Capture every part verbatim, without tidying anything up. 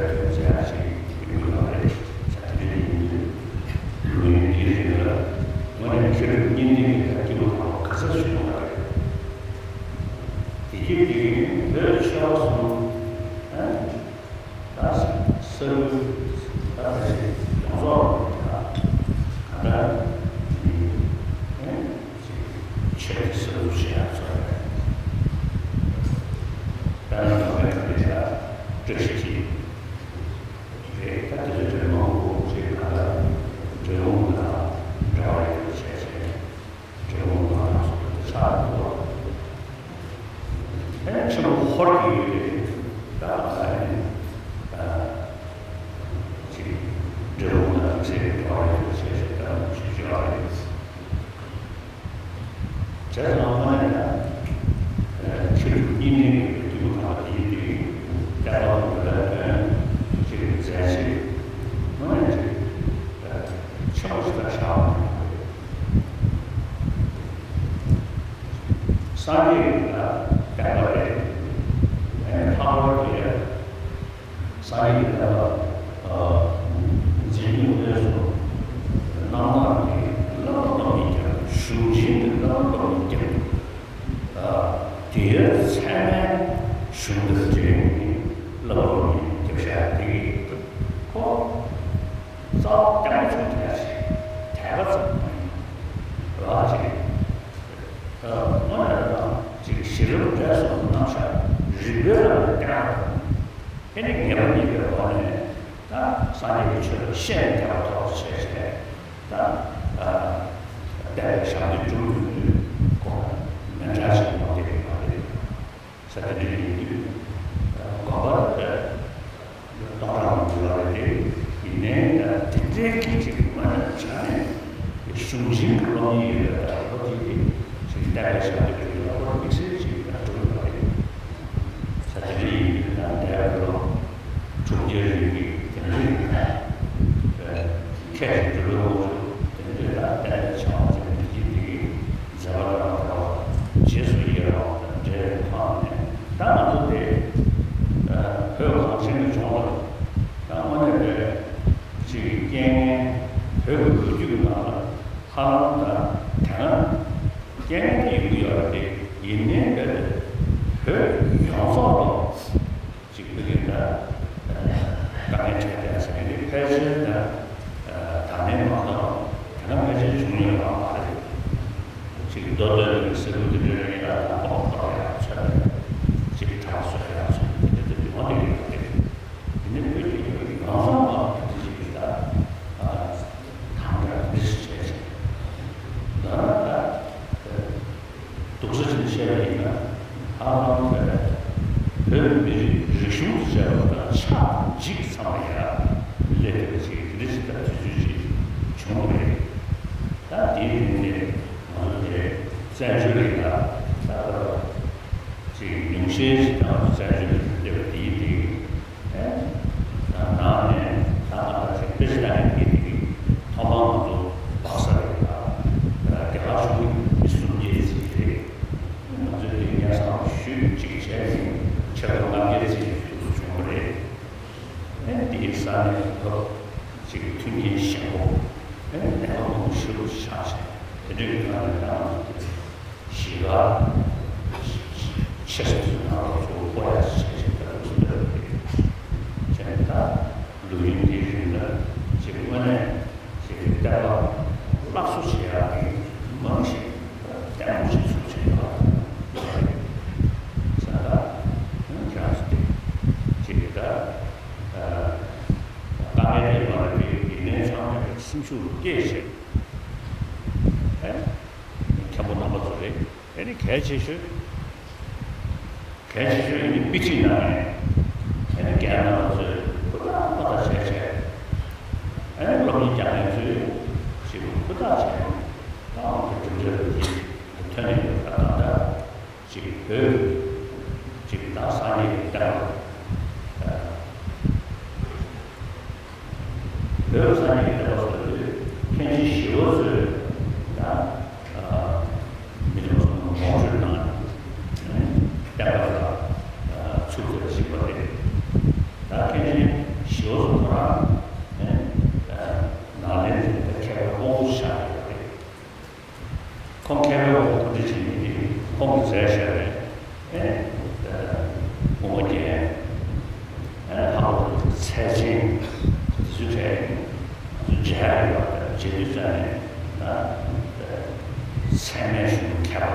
བོད་དོན་མཛད་ཡག་ཅིག་ཡོང་གི་ཡོད་རེད། ད་དེ་འདྲ་ཡིན་དུས་ལོ་ཡུན་འདིའི་རིང་ལ་དངོས་གནས་མཁས་གྲུབ་གཉིས་ལྡན་གྱི་སྐྱེས་བུ་དམ་པ་ག་ཚོད་བྱུང་བ་རེད། དེ་རྗེས་དེ་རིང་བོད་ཆོལ་གསུམ་ཨ་ད་ས་ཁུལ་ད་ཕལ་ཆེར་ཡོངས་རྫོགས་ད་ག་འདྲ་ཡིན་ཨ་ཆོས་ཀྱི་ས་ཁུལ་ཞེས་ཡང་ཚོར་བས། དཔེར་ན་ང་ཚོའི་ཁ་བརྡའི་ཆ་བཀྲ་ཤིས་འཁྱིལ། རེད། ད་དེ་ཚོའི་གྲས་མང་པོ་ཅིག་ག་ལ་འབྲས་སྤུངས་དང་འབྲེལ་བ་ཡོད་པ་བྱས་བྱས། འབྲས་སྤུངས་དང་སོགས་པ་ཆགས་འདུག་བ། ཨེ་ཆེན་པོ་ཧོར་གྱི་ཡུལ་དེ་ད་ལ་ཨ་ནི་ཅིག་འབྲས་སྤུངས་དང་དམིགས་བསལ་གྱི་འབྲེལ་བ་ཡོད་པ་བྱས་བྱས། ད་ལ་ཆོས་ཅིག་ཡོད་རེད། བྱས་ཙང་དངོས་གནས་ཡང་། ཨ་ཆོས་ཀྱི་གཉིས་ལྡན་གྱི་སྐྱེས་བུ་དམ་པ་དེ་ཡིན་དུས། བསྟན་པ་དང་བོད་པའི་དོན་ཅིག་མཛད་རྗེས་དངོས་གནས་ཅིག་ཨ་ཆེན་པོ་ཞིག་ལ་བཞག་པ་རེད། སངས་རྒྱས་ཀྱི་བསྟན་པ་རེད། ཨ་ནི་ལྷག་པར་དུ་ཡང་། སངས་རྒྱས་ཀྱི་བསྟན་པ་འཛིན་སྐྱོང་སྤེལ་གསུམ་གནང་སྟངས་ཀྱི་བསླབ་པ་སློབ་གཉེར་རྒྱབ། གཞུང་ཆེན་གྱི་བསླབ་པ་སློབ་གཉེར་རྒྱབ། དེའི་ཚད་མའི་གཞུང་དང་འབྲེལ་ནས་བསླབ་པ་སློབ་གཉེར་རྒྱབ་བཞག་དེ་གིས་ཁོ་རྩ་བ་བརྟན་པོ་བྱུང་བསྡད་ཅིག་དད་པ་ཙམ་མ་ཡིན་པ་ཅིག་དངོས་གནས་དང་ཅིག་གཞི་རིམ་འབྲས་གསུམ་རྣམ་གཞག་རིགས་པའི་ལམ་ནས་བསྟན་པ་དང་། དེ་ནི་ངེས་པ་རྙེད་པའི་སྒོ་ནས་ད་སངས་རྒྱས་ཀྱི་ཆོས་ལ་ཤེས་ནས་དད་པ་ཐོག་ཏུ་བྱས་བྱས་ད་ཨ་བསྟན་པའི་ཞབས་འདེགས་སྒྲུབ་ཡོང་དུས་ཁོ་མི་འདྲ་ཞིག་ཡོང་བསྡད་ཡོད་པ་རེད། ས་དེ་འདྲ་ཡིན་དུས་དགོན་པ་སྟོང་ཕྲག་མང་པོ་ཡོད་རེད་དེ། ཡིན་ནའི་ད་དེ་འདྲའི་གི་ཅིག་དངོས་གནས་དྲང་གནས་གཞུང་ཆེན་གྱི་སློབ་གཉེར་ཡོད་པའི་ད་ལོ་དེ་དེ་ཅིག་བསྟན་པའི་ཞབས་འདེགས་སྒྲུབ་ཡག་ཁོ་རང་དམིགས་བསལ་ཅིག་ད་སྒྲུབ་ཡོད་པ་རེད། ས་དེ་འདྲ་ཡིན་དུས་ད་འདས་པའི་ལོ་དྲུག་བརྒྱའི་རིང་གི་དེ་འདྲའི་ད་ཁྱད་ཀྱི་འགྲོ་བའི་དབང་ཕྱུག་དེ་འདྲའི་ད་བསྟན་པའི་བྱ་བ་དེ་འདྲ་ཡིན་དེ་གི་མཛད་པ་དང་འབྲེལ་བ་རྗེས་སུ་ཡི་རང་བ་དང་འབྲེལ་བའི་ཐོག་ནས་ད་ང་ཚོ་དེ་བོད་གངས་ཅན་གྱི་ལྗོངས་ལ་ད་དངོས་གནས་དཔེ་ཅིག་རྐྱེན་ངན་བོད་ཀྱི་ལོ་རྒྱུས་ཀྱི་ནང་ལ་ཧ་ལམ་ད་དེ་སྔ་རྐྱེན་ངན་དེ་ཡོང་གི་ཡོད་རེད་དེ། ཡིན་ནའི་དཔེ་དེ་བོད་ཡོངས་རྫོགས་ལ། གཅིག་པུ་གི་ད་དཀའ་ངལ་འཕྲད་བསྡད་ཟེར་མཁན་འདི་ཕལ་ཆེར་ད་ད་ནས་མ་གཏོགས་དེ་སྔ་ཕལ་ཆེར་བྱུང་མྱོང་ཡོད་མ་རེད། གཅིག་མདོ་སྟོད་ནས་ས་ཁུལ་དེ་འདྲའི་ཡིན་ན་ད་ལྐོག་ཏོག་ཡག་ཚོད་མེད། གཅིག་གྲྭ་པ་གསོ་ཡག་ཚོད་མེད། དེ་འདྲ་དེ་ཡོང་བསྡད་ཡོད་རེད། དེ་ནི་ བོད་མི་རིགས་རིག་གཞུང་དང་བཅས་པ་དང་ཆགས་འཇིག་ཚང་མ་ཡར་སླེབས་པའི་ཅིག་དེ་འདྲ་ཞིག་ད་དུས་ཚོད་ཅིག་བྱུང་བ་རེད། ད་དེའི་རིང་ནས་ང་ཚོ་དེ་བཙན་བྱོལ་གྱི་ད་ད་ལྟ་ཅིག་ཉུང་ཤས་ཤིག་ད་ང་ཚོ་བཙན་བྱོལ་གྱི་སླེབས་པ་དེའི་སྟེང་ཨེ། ད་ནང་ནས་ད་ང་ད་ཅིག་དཔེ་ཆ་ལྟ་མཁན་དེ་དེ་ཐོག་མར་ང་ཚོ་ལྷ་ས་རེད། ད་རྒྱ་གར་གཞུང་གི་མི་སུམ་བརྒྱད་ཅིག་རེད། ང་ཚོས་དེ་སྙན་སེང་ཞུས་ཅིག་བྱས་ནས་ཆེད་མངགས་ལྔ་བརྒྱ་ཙམ་ཞིག་བྱུང་བ་རེད། ཨེ་དེའི་ས་ནས་བབས་ཅིག་མཐུན་རྐྱེན་ཞན་པོ་ཨེ་གནས་བབ་མང་པོ་ཞེ་པོ་ཆགས་བྱས་དེ་འདྲའི་སྒང་ནས་ད་ང་ཚོ་གཞིས་ཀ་ཆེ་ས་ཚོའི་ནང་ལ་གཙོ་བོ་སྤོ་ཡག་བྱས་བྱས་ད་ལུགས་སྲོལ་རེད། བྱས་ནས་ད་ལོ་ཡུན་དེའི་རིང་ལ་ཅིག་དངོས་གནས། ཅིག་བསྟན་པ་སླར་གསོ་བྱེད་ཡག་གི་རྨང་གཞི་བརྟན་པོ་ཞིག་ཚུགས་བྱས་ཡོད་པ་རེད། ས་ད་ཁྱེད་རང་ཚོ་དེ་ཅིག་ད་དཀའ་ངལ་དེ་མ་རེད་པས། ཡིན་ནའི་ཚང་མས་སེམས་ཤུགས་སྐྱེད་བྱས་ཨེ་མཁན་པོ་རྣམ་པ་ཚོ་རེད། ཨེ་ནི་གལ་ཆེ་ཤོས། གལ་ཆེ་ཤོས་ནི་དཔེ་ཁྲིད་གནང་མཁན་ཨ་ནི་རྒན་རྣམ་པ་ཚོས་ཧུར་ཐག་ཧུར་ཐག་བྱས་བྱས། ཨ་ནི་སློབ་གཉེར་རྒྱག་མཁན་ཚོས་ཞིག་ཧུར་ཐག་བྱས་ནས་ད་ང་ཚོ་གྲུབ་འབྲས་ལ་ཡིད་ཐོན་ནས་ཡོད་པ་དང་། ད་ཅིག་བོད་ཅིག་ད་སངས་རྒྱས་ཀྱི་བསྟན་པ་བོད་ས་གནས་ཀྱི་བསྟན་པ་སོགས་དུས་མཁན་ཆེན་ཞི་བ་འཚོས་ད་མི་རིགས་ཚོ་ངོ་སྤྲོད་གནང་བསྟན་པ་ལ་ཚུགས་ཐུབ་པ་ཞིག་པ་རེད། ད་མཁན་ཆེན་ཞི་བ་འཚོ་ཁོ་རང་ནཱ་ལེནྡྲའི་མཁས་པའི་དབང་པོ་ཆགས་ཡོད་པ་རེད། ཁོང་མཁས་པའི་དབང་པོ་གོ་སྒྲིག་བྱེད་མཁན་དེ་ཁོང་གིས་མཛད་བཞག་པའི་ཨེ་དབུ་མ་རྒྱན་ཨེ་ལྷག་པར་དུ་ཚད་ཆེན་དེ་ཚོའི་གྲས་ང་ཚོ་མཇལ་ཡག་ཡོད་པ་དང་མཇལ་དུས་ཙམ་ནས་ད་ཚད་མའི་གཞུང་ལུགས་མཁས་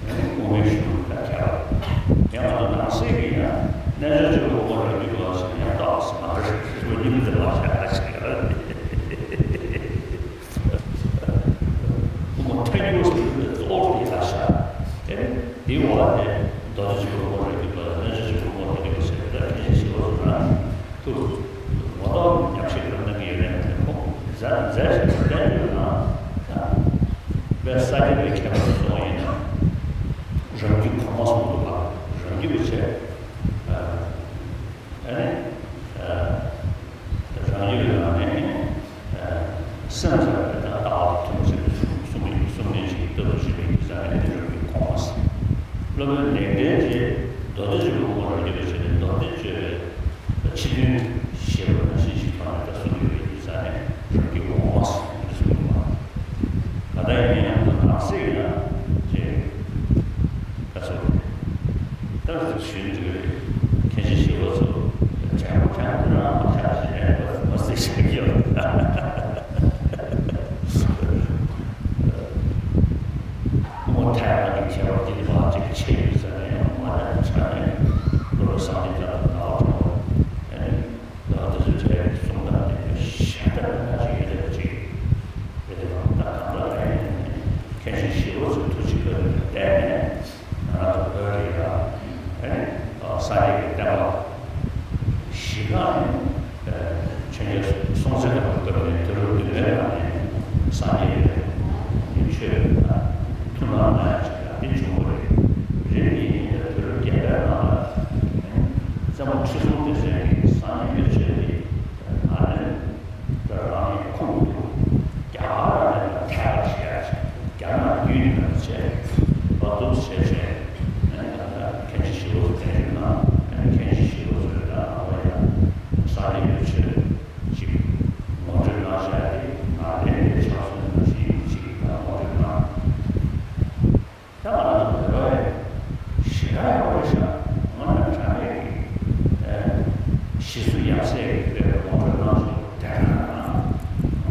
པ། དབུ་མའི་གཞུང་ལུགས་ལ་མཁས་པ། ཡང་ང་ཚོ་ནང་གསེས་ཀྱི་ཡང་རྣལ་འབྱོར་སྤྱོད་པའི་དབུ་མ་རང་རྒྱུད་ཀྱི་ལམ་ཟེར་ཡང་དག་ཟེར་མ་རེད། དེ་ཚོ་གཉིས་མི་འདྲ་བ་ཞིག་ཨ་ཅིག་ཡོད་རེད། དབུ་མ་ཐལ་འགྱུར་ཟེར་བའི་གཙོ་བོ་དེ་ལ་བཞག་སྟེ། དེའི་འོག་ལ་ནི་མདོ་སྡེ་སྤྱོད་པའི་དབུ་མ་རང་རྒྱུད་པ་དང་རྣལ་འབྱོར་སྤྱོད་པའི་དབུ་མ་རང་རྒྱུད་པ་ཟེར་བའི་ད་མཁན་ཆེན་ཞི་བ་འཚོ་ན། ཐུགས་ངོ་ཐོག་ཉམས་ཞིབ་རབ་གནང་གི་ཡོད་ན་ཁོང་མཛད་མཛད་བཞིན་པ་བསྟན་བཅོས་ནང་དཔལ་ས་སྐྱ་པའི་མཁས་པ་སོགས་ཡིན་ན་རང་རྒྱུད་གོང་མ་གསུངས་འདུག་པ། རང་རྒྱུད་ཀྱི་ཆེད་ཨ་ནི་རང་རྒྱུད་ཀྱི་ནང་ནས་སེམས་ཙམ་པའི་དང་ལྟ་བ་དང་མཐུན་པ་ཞིག་གསུང་གསུང་གསུང་མཁན་ཞིག་ལྟ་བུ་ཞིག་ཡིན་ཙང་ནས་རང་རྒྱུད་གོང་མ་ཟེར། སློབ་དཔོན་ལེགས་ལྡན་གྱིས་མདོ་སྡེ་སྤྱོད་པའི་དབུ་མ་རང་རྒྱུད་པ་ཟེར་ནས་མདོ་སྡེ་སྤྱོད་པའི་ཕྱི་དོན་ཞེས་པ་ནང་བཞིན་ཞིག་ཐོག་ནས་ཀྱང་གསུངས་ཡོད་པའི་ཡིག་ཚང་ནས་རང་རྒྱུད་འོག་མ་ཟེར་གསུངས་འདུག་པ། ད་ལྟ་ཡིན་ན་ཡང་དུ་ནང་གསེས་ཡིན་ན་ཅེས་ད་ཚོ་ལྟར་དུ་ཞུས་འདུག་པས། མཁན་ཆེན་ཞི་བ་འཚོ་དྲན་པ་དྲན་པ་རང་མ་ཆགས་ཞེས་པ་མ་ཟེར་ཞིག་ཡོད། དབུ་མ་ཐལ་བ་གི་ཁྱད་པར་འདི་མ་ཅིག་ཆེ་ཡོད་ས་ནས་མ་ནས་ཆ་ནས་བློ་ལ་བསམ་གཏན་དང་ནང་བ་དང་ནང་དུ་སུ་བྱས་གསུང་དང་དེ་གཞན་དག་ལ་ཅིག་ཡོད་དེ་ཅིག་ཡོད་དེ་དང་ད་གང་ལྟར་ཡིན་མཁན་ཆེན་ཞི་བ་འཚོའི་ཐུགས་རྗེ་བཀའ་དྲིན་ལ་བརྟེན་ནས། ང་རང་ཚོ་བོད་ཀྱི་ཡང་ཨ་ནི་སངས་རྒྱས་ཀྱི་བསྟན་པ་གཞི་རྐང་ནི་ཆོས་རྒྱལ་སྲོང་བཙན་སྒམ་པོའི་སྐབས་ནས་དུས་རབས་བདུན་པའི་ནང་ནས་སངས་རྒྱས་ཀྱི་ཆོས་ཐུགས་སྣང་གནང་ཡག་ཅིག་ལ་འདི་བྱུང་བ་རེད། རེད་དེ་ཡིན་ན་དུས་རབས་བརྒྱད་པའི་ནང་ལ་བཙན་པོ་ཁྲི་སྲོང་ལྡེ་བཙན་གྱིས་སངས་རྒྱས་ཀྱི་ཆོས་འདི་ཨ་ནི། རང་ཉིད་ཁུངས་དུ་རྒྱ་གར་ལ་ཐད་ཀར་བྱས་ཡ་ཞིག་རྒྱ་ནག་བརྒྱུད་ནས་བྱས་བར་དུ་བྱས་བྱས་ཨ་ནི་ད་ལྟ་མཁན་ཆེན་ཞི་བ་འཚོ་བསྟན་བཅོས་ནང་ཨ་ནི་མཁན་ཆེན་ཞི་བ་འཚོས་ད་ལྟ་བ་ཡང་ས་ལེ་ཡོད་ཆོས་ཅིག་ངོ་སྤྲོད་གནང་བཞག་དེ་ང་ལན་དེ་ཕྱག་སོང་ནང་བཞིན་ཅིག་ད་ངོ་སྤྲོད་གནང་། ད་ང་རང་ཚོ་བོད་པ་ཡིན། ཞེ་དྲག་ཡོད་རེད་ཤག་ང་རང་དྲང་གནས་ཀྱི་ཨེ་ཞེ་སུ་ཡབ་སྲས་ཀྱི་བོད་པའི་ངོ་སྤྲོད་གནང་ཞིག་དེ་ག་ང་ང་ཚོ་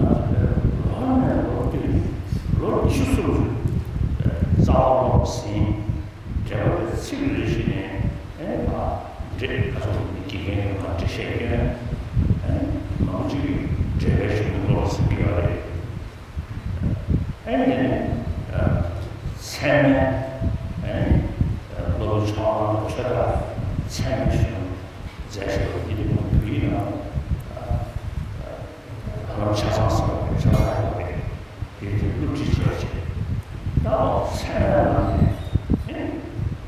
བོད་པ་ལོ་ནས་ལོ་བསྟུད་ལོ་བཅུ་གསུམ་རྩ་བ་ལོག་ཟིན། འབྲེལ་བ་དེ་ཚིག་རེ་བཞིན་ནས་ཨེ་མ་འདྲེ་ཁ་སོགས་ཀྱི་དགེ་རྒན་གྱི་མ་འདྲེ་བཤད་སྐྱོན་ཨེ་མང་པོ་ཅིག་གིས་འབྲེལ་བའི་གཞུང་ལུགས་ལོག་ཟིན་གྱི་ཡོད་རེད། ཨེ་ནས་ཚད་མའི་ཨེ་སློབ་བུ་ཆུང་བ་ཆོས་གྲགས་ ཚད་མེད་ཞིག་མཛད་ཞུ་བ་འདི་ནི་བོད་ཡིག་ནང་ཧ་ལམ་ཆ་ཚང་ཟེར་བ་ཆ་ཚང་ཡོད་པ་རེད། དེ་དེ་སློབ་ཁྲིད་བྱས་བྱས་ད་ཚད་མེད་ལ་ནས་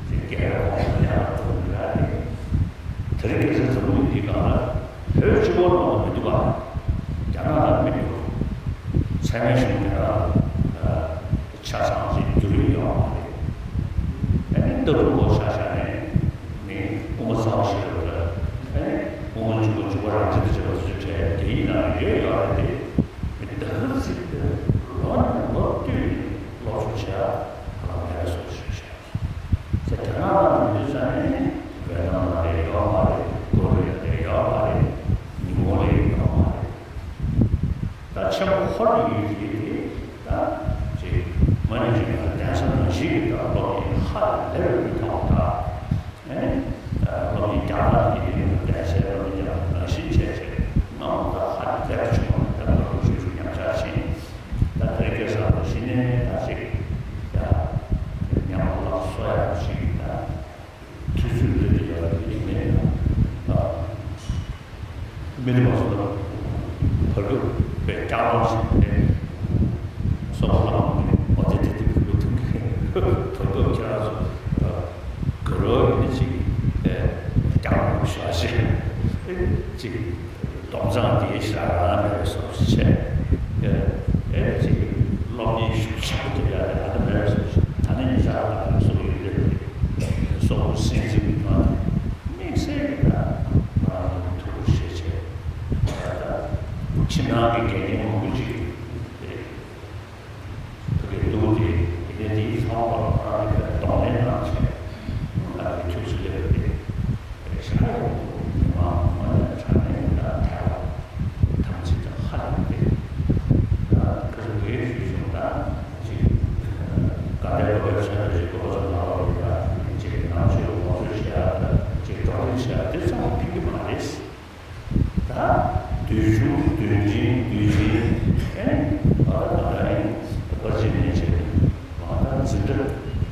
དེ་རྒྱལ་བའི་དབང་པོ་ལ་ཡང་ཐུག་མི་རག་རེད། དེ་རིང་ཁ་སང་འཛམ་བུ་གླིང་འདིའི་སྒང་ལ་བོད་སྤྱི་བོར་ནང་ལ་མི་འདུག་ག་རྒྱ་ནག་ལ་མི་འདུག་ཚད་མེད་ཞིག་རྒྱ་ནག་ལ་ཆ་ཚང་ཞིག་འགྱུར་ཡོད་ཡོད་མ་རེད། ཨ་ནི་ལྟ་གྲུབ་སྐོར་ཆ་བཞག་ནས་ནི་དབུ་མ་རྩ་བ་ཤེས་རབ་ལ་ཨ་ནི་དབུ་མ་འཇུག་པ་འཇུག་པ་རང་བཞིན་དུ་བྱེད་པ་ཚུལ་བྲལ་རྒྱ་ཡིག་ནང་ཡོད་ཡོད་རེད་དེ། མི་ད་ག་ཚིག་དེ་ལོ་ནས་ལོ་བསྟུད་ནས་སློབ་སྦྱོང་བྱེད་ཡ་ཧ་ལམ་མེད་པའི་བཟོ་ཞིག་རེད། ཟེར་དེ་ནང་ལ་མི་འདུག་ས་ནས་ཝེ་ནམ་ལ་ཡོད་མ་རེད། ཀོ་རི་ཡ་ལ་ཡོད་མ་རེད། ཉི་ཧོང་ལ་ཡོད་མ་རེད། ད་ཆེན་པོ་ཧོར་གྱི་ཡུལ་དེ་དེ་ད་ཅིག་མ་ཎི་བགྲང་ཡ་གདན་ས་ནང་བཞིན་གྱི་ད་སློབ་གཉེར་ཧ་ལས་པའི་མི་ཐོག་ད་ཨེ་སློབ་གཉེར་རྒྱག་སྟངས་དེ་ཡིན་ན་གདན་སའི་སློབ་གཉེར་རྒྱག་སྟངས་ནང་བཞིན་བྱས་བྱས་མ་འོངས་ད་ཧ་ལས་པ་བྱུང་བ་ད་སློབ་གཉེར་ཞུ་ཞུ་ཉམས་ཆག་ཕྱིན། ད་དེ་སྐད་ས་ལ་གཞི་ནས་ད་ཅིག་ཡ་ཉམས་ལག་གསོ་ཡག་ཅིག་ད་དུས་ཚོད་འདི་འདི་ཡོད་ལ་ཡིན་མེད་ན་ཨ་མི་རིགས་མང་ཚོགས་ལ་བར་སྐབས་པའི་སྐྱག་ལོག་ཞིག་རེད། སོག་པོ་ལ་འོ་དེ་དེ་དེ་བུ་ཐུག་གི་བར་སྐབས་ཁྱེད་རང་ཚོ་དགའ་རོགས་ཡིན་ན་ཅིག་སྐྱག་ལོག་ཞོག་ཞེས་ཅིག་སྡོམ་གཙང་དེའི་ཞག་རང་མེད་པའི་བཟོ་ཞིག་བྱས། ཨེ་ཅིག་སློབ་གཉེར་ཤུགས་ཆེན་པོ་དེ་ཡ་དེ་ཨ་ད་མེད་པའི་བཟོ་ཞིག་ད་ནི་ཉི་ཤར་ལ་བཟོ་ཡོད་རེད། སོག་པོ་སྲིད་འཛིན་གྱི་ཐོག་ནས་དམིགས་བསལ་གྱི་ད་ང་རང་ཚོ་ཐུགས་ཁུར་བཞེས་བྱས་ད་ད་ཕྱི་ནང་གི་འགན་ལེན་མང་པོ་ཅིག་རེད། ཕ་གིར་འདུག་སྟེ་དེ་ནས་དེའི་ཚང་མ་ལ་ང་རང་གི་གདོང་ལེན་གནང་བྱས་ང་རང་གི་ཐུགས་སུ་སླེབས་པ་རེད། རེད་ཤག་མི་མང་མང་ནས་དྲང་གནས་ད་ཐལ་བ་དམ་ཚིག་དང་ཧ་ལས་པ་རེད། ད་ཁ་སང་ངས་ཞུས་སོང་ད་ཅིག་དགའ་ལྡན་སློབ་དཔོན་ཚོས་ཅིག་སློབ་གསོ་གནང་བ་རེད་ད་ཅིག་ནང་ཆོས་ངོ་སྤྲོད་བྱེད་ཡག་ད་ཅིག་བགྲོ་གླེང་བྱེད་ཡག་དེ་ཚང་མ་ཕན་གྱི་མ་རེད། ད་འདོད་ཆུང་འདོད་ཆེན་འདོད་ཆེན་ཨེ་ཨ་ད་ད་ཨེ་བར་ཆད་མེད་བྱས་ནས་མ་ད་འཛིན་གྲྭ་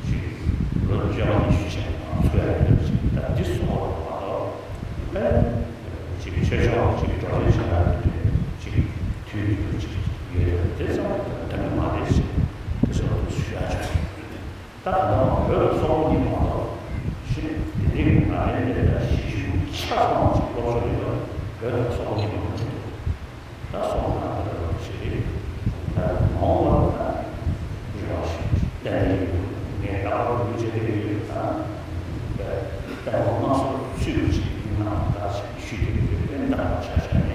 ཞིག་ལོ་བཅོ་ལྔ་ཉི་ཤུ་བྱས་ནས་ཚུད་ཡག་ཡོད་ཅིག་ད་འདི་སོགས་པ་མ་གཏོགས་ཨེ་ཅིག་ཆོས་ཕྱོགས་ཅིག་བགྲོ་གླེང་བྱེད་ཡག་ཅིག་དུས་ཡུན་ཅིག་ཡོད་དེ་ཚང་མ་འདང་གི་མ་རེད་ཅིག་དེ་སོགས་དུ་ཞུ་ཡག་བྱུང་། ད་ད་ལྟ་བོད་ལ་སོག་པོ་གཉིས་མ་གཏོགས་གཞི་དེ་རིང་ང་རའི་ལས་ཀ་གཞི་ཆུང་ཆ་ཚང་ཅིག་སློབ་གསོ་ཡོད་པ་བོད་དང་སོག་པོ་གཉིས་མ་གཏོགས་ད་སོག་པོ་ནང་ལ་ཞེ་རེད། ད་མ་འོངས་པ་ལ་ད་རེ་བ་ཞིག་གཏན་ནས་ཡོད། ངས་ད་བར་འུ་ཆེ་དེ་ཡོད་ད་ད་མང་སོགས་ཚུད་པ་ཅིག་ཡིན་ནའང་ད་ཞིག་ཞུས་དེ་ཡོད་པས་འདང་བ་ཆ་བཞག་ནས།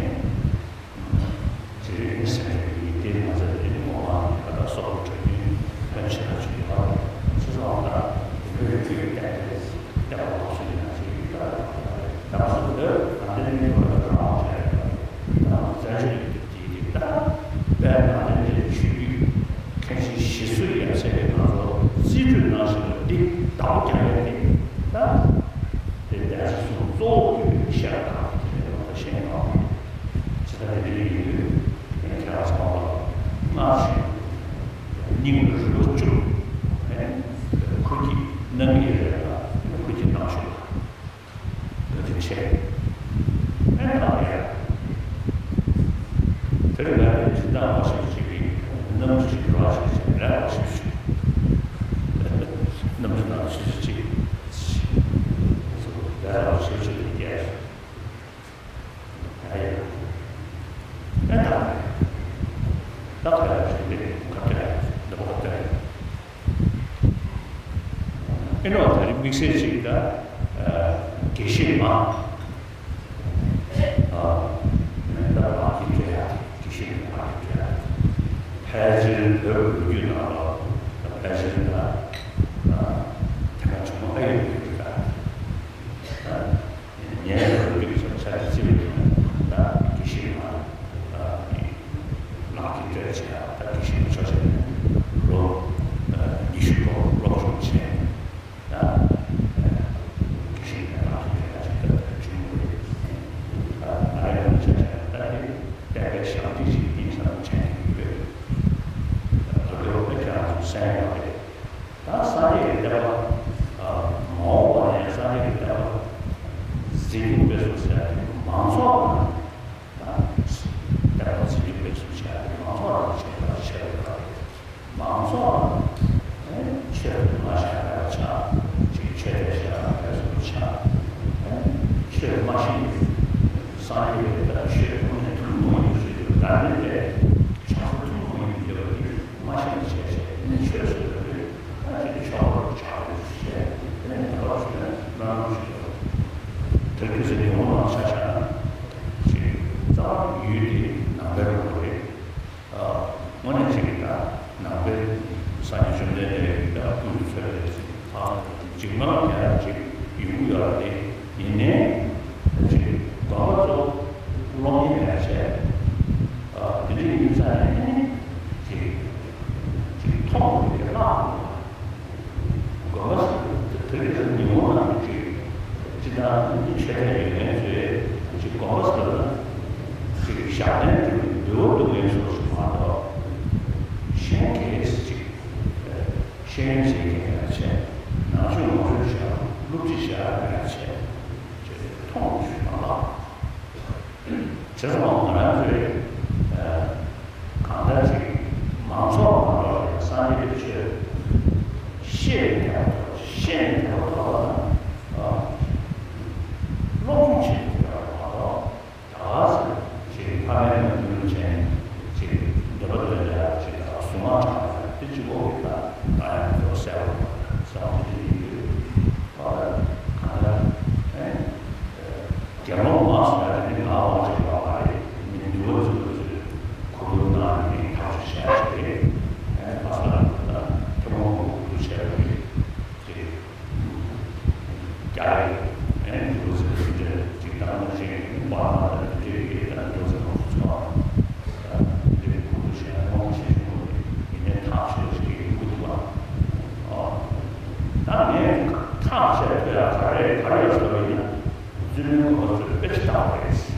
དེ་རིང་སེམས་ཀྱི་ཡིད་བརྟན་ང་ཚོ་དེ་ནི་ངོ་མ་ང་ད་སོག་པོ་གྲོས་མཐུན་ཕོན་ཆེ་ན་ཆུ་ཡོད་རེད། སྤྱི་ཚོགས་ལ་བོད་རིགས་ཀྱི་བསྟན་པའི་བསྟན་པ་ལོགས་སུ་ཡིན་ན་ཆེ་ཡིན་ད་རེད། ད་ང་ཚོ་བོད་ད་ལྟའི་མི་འགྲོ་བའི་རང་དབང་ཆེ་ཡོད་རེད། ད་ང་ཚོ་བཙན་བྱོལ་ཡུལ་དུ་དེའི་རིགས་ད་དཔལ་ནཱ་ལེནྡྲའི་ཆོས་བརྒྱུད་མཁན་ཆེན་ཞེ་སུ་ཡབ་སྲས་ཀྱིས་ང་ཚོ་རྩིས་སྤྲོད་གནང་བཞིན་པ་འདི་བདག་པོ་རྒྱག་ཡས་དེ་ད་དེ་གདན་ས་གསུམ་གཙོ་བོ་གི་ཤར་དང་དེ་ལ་ད་ཤེས་ཡོང་། ཇི་ལྟར་དེ་འདྲ་ཡིན་དུས་ཁྱེད་རང་ཚང་མ་ལ་སྔར་བཞིན་སྙིང་རུས་པ་བཅུག་ནས་ཁུར་གྱིས་གནང་གི་ཡོད་རེད་ལ་ཁུར་གྱིས་གནང་ཤོག་བཀའ་དྲིན་ཆེ། ཨེ་ད་ཡ། དེར་ང་ནི་སྦྱིན་བདག་མ་ཞིག་ཅིག་གིས་རྣམ་འགྱུར་ཞིག་འགྲོ་བ་ཞིག་ཅིག་ལས་མ་ཞིག་ཞུ། རྣམ་འགྱུར་ནང་ཞིག་ཅིག་ཅིག་ལས་མ་ཞིག་ཅིག་ལས་ཀྱི། ཨེ་ད་ད་ད་ད་ཞིག་ལས་ཁ་ཏ་འདི་པོ་ཁ་ཏ། ཨེ་ནོ་ད་རེས་དམིགས་བསལ་ཅིག་ད་དགེ་བཤེས་མ། ཨ་ད་ལག་གི་སྤྲད་ཡ་དེ་དགེ་བཤེས་མ་ལག་གི་སྤྲད་ཡ་དེ། ཕལ་ཆེར་བོད་ལོ་རྒྱུས་ནང་ལ་ཕལ་ཆེར་ད་ཐེངས་མ་བྱུང་མ་ཨེ་ཡོད་རེད་ད། ངས་ལོ་རྒྱུས་ཀྱི་ཆ་དེ་བརྩིས་པ་ཡིན་ན་ད་དགེ་བཤེས་མ་ལག་གི་སྤྲད་བྱས་ད་དགེ་བཤེས་མ་ཆོག་བྱས་ནས་ལོ་ཉི་ཤུ་ཐོག་སློབ་སྦྱོང་བྱས། ད་དགེ་བཤེས་ཀྱི་ལག་ཏུ་ཡོད་ན་ཅིག་ད་ལྟ་བྱུང་བ་རེད། ད་ང་རའི་ངོས་ཆ་བཞག་ན་ད་དེ་བསྟན་པའི་ཞབས་འདེགས་ཤིག་ཡིན་བསམ་བྱས་ཡོད། ད་ག་རེ་ཁྱེད་རང་ཚོ་གསན་ཡོད་རེད། ད་སངས་རྒྱས་ཀྱི་བསྟན་པ་མ་འོངས་པ་ནས་སངས་རྒྱས་ཀྱི་བསྟན་པ་ འཛིན་སྐྱོང་སྤེལ་གསུམ་ཟེར་ཡ་དེ་མང་ཚོགས་ལ་ད་བསྟན་པ་འཛིན་སྐྱོང་སྤེལ་གསུམ་བྱེད་ཡ་དེ་མང་ཚོགས་ལ་ཆེད་དུ་ཆེད་དུ་ད་མང་ཚོགས་ལ་ཆོས་མ་བཤད་པ་ཆགས་ཅིག་ཆོས་དད་བྱེད་ཡ་སྤེལ་གསུམ་ཆགས་ཆོས་མ་ཤེས་སངས་རྒྱས་པའི་ད་ཆོས་ཁོང་ནས་ཐུན་མོང་ཡོད་ཚུལ་དུ་ད་ནི་དེ་ཆགས་སུ་ཐུན་མོང་ཡོད་པ་དེ་མ་ཤེས་པ་བྱས་བྱས་ནི་ཆོས་སུ་ཡོད་པའི། ད་ཅིག་ཆོག་པར་ཆགས་པའི་ཞེས་དེ་ནས་ད་ལྟ་ཞུས་ན་སྨོན་ལམ་ཞུ་ཆོག་དེར་ཁྱོད་ཚོས་ཉོན་མོངས་ནང་ཆ་བཞག་ན་ཅིག་རྩ་བ་ཡུལ་དེ་ནང་པའི་ལུགས་རེད། དངོས་གནས་ཅིག་ད་ནང་པའི་སངས་རྒྱས་བཅོམ་ལྡན་འདས་ཀྱི་ད་སྐུ་ཡི་ཚོད་རེད་ཅིག་ད་ཅིག་སྨོན་ལམ་རྒྱག་ཡ་ཅིག་ཡོང་གི་ཡོད་རེད་དེ་ཡིན་ནའི་ཅིག་དགོན་པ་ཚོ་སློབ་གཉེར་ཡག་བྱས་དེ་འདྲ་ཡིན་ཙང་ནས་ཅིག་ཅིག་མཐོང་དགོས་ཀྱི་ལྷག་དགོས། དགོན་པ་ཟེར་དེ་ག་ཉིན་མོ་ནང་གི་ཅིག་སྤྱི་བཏང་ནི་ཆོས་དད་ཡོད་མཁན་ཚོས་ཅིག་དགོན་པ་ཟེར་ན་ཅིག་ཞབས་བརྟན་གྱི་འབུལ་བ་འདུག་མཁན་ཚོ་ཞིག་མ་གཏོགས་གཞན་གྱིས་ཅིག་ཤེས་ཡོན་བྱེད་མཁན་ཡང་བྱས་ནང་ཆོས་ངོ་སྤྲོད་བྱས་སློབ་ཁྲིད་བྱས་ཡང་བྱས་ཅིག་མཐོང་ཞིག་མ་ལགས། བྱས་ཙང་ང་རང་ཚོས་གང་ལྟར་ཅིག་མང་ཚོགས་མང་ཚོགས་ལ་སངས་རྒྱས་པའི་ཆོས་ཤེས་ནས་ཐོག་ཤེས་ནས་ཐོག་ཐོག་ལ་སློབ་སྦྱོང་བྱེད་དགོས་པ་མ་གཏོགས་ད་ག་ཟེ་ཅིག་ཕ་མའི་ནང་དུ་ལུས་ཆེན་ཅིག་འདོད་པ་འདོད་ལ་ཅིག་ད་གཟུངས་སྔགས་གྲྭ་ལ་དེ་གཅིག་པོ་གི་ད་ད་ཡང་ཚོ་གསལ་བ་གསལ་བ་དེ་ཡིན་དུས་ད་གང་ལྟར་ཨེ། དགེ་སློང་མ་སོང་ཡ་དེ་ནི་ང་འོང་ཅིག་ཡོང་བ་རེད། མི་འདུལ་བ་ཚོས་ཚོས་གོ་བསྡུར་གནང་ནས་ཐག་གཅོད་བྱས་ཅིག་རེད། ཨེ་ཕ་ས་ལ་ད་ཐུན་མོང་གི་གོ་བསྡུར་བྱས་པ་རེད་ཅིག་རྒྱ་རེད། ཨེ་འདུལ་བ་ཚོས་ཚོས་འདྲ་ཅིག་དང་ལ་ཅིག་པར་མ་དང་དེ་འདྲས་ཀྱི་ད་འདུལ་བ་ཚོས་ཚོ་ཚོ་ད་འདི་གོ་བསྡུར་བྱས་ཐུན་མོང་ཆེ་ཆུང་རེད། ཡིན་ནའི་ཐག་གཅོད་ཅིག་གི་ཡོང་གི་འདུག་བ། ཨོ། ད་ངས་ཐག་བཅད་ཐུབ་ཡ་ག་རེ་ག་རེ་ཡོད་ཟེར་བ་ཡིན་ན། བཙུན་མོའི་དགོན་པ་ཚོས་དཔེ་ཆ་ལྟ་བ་རེད།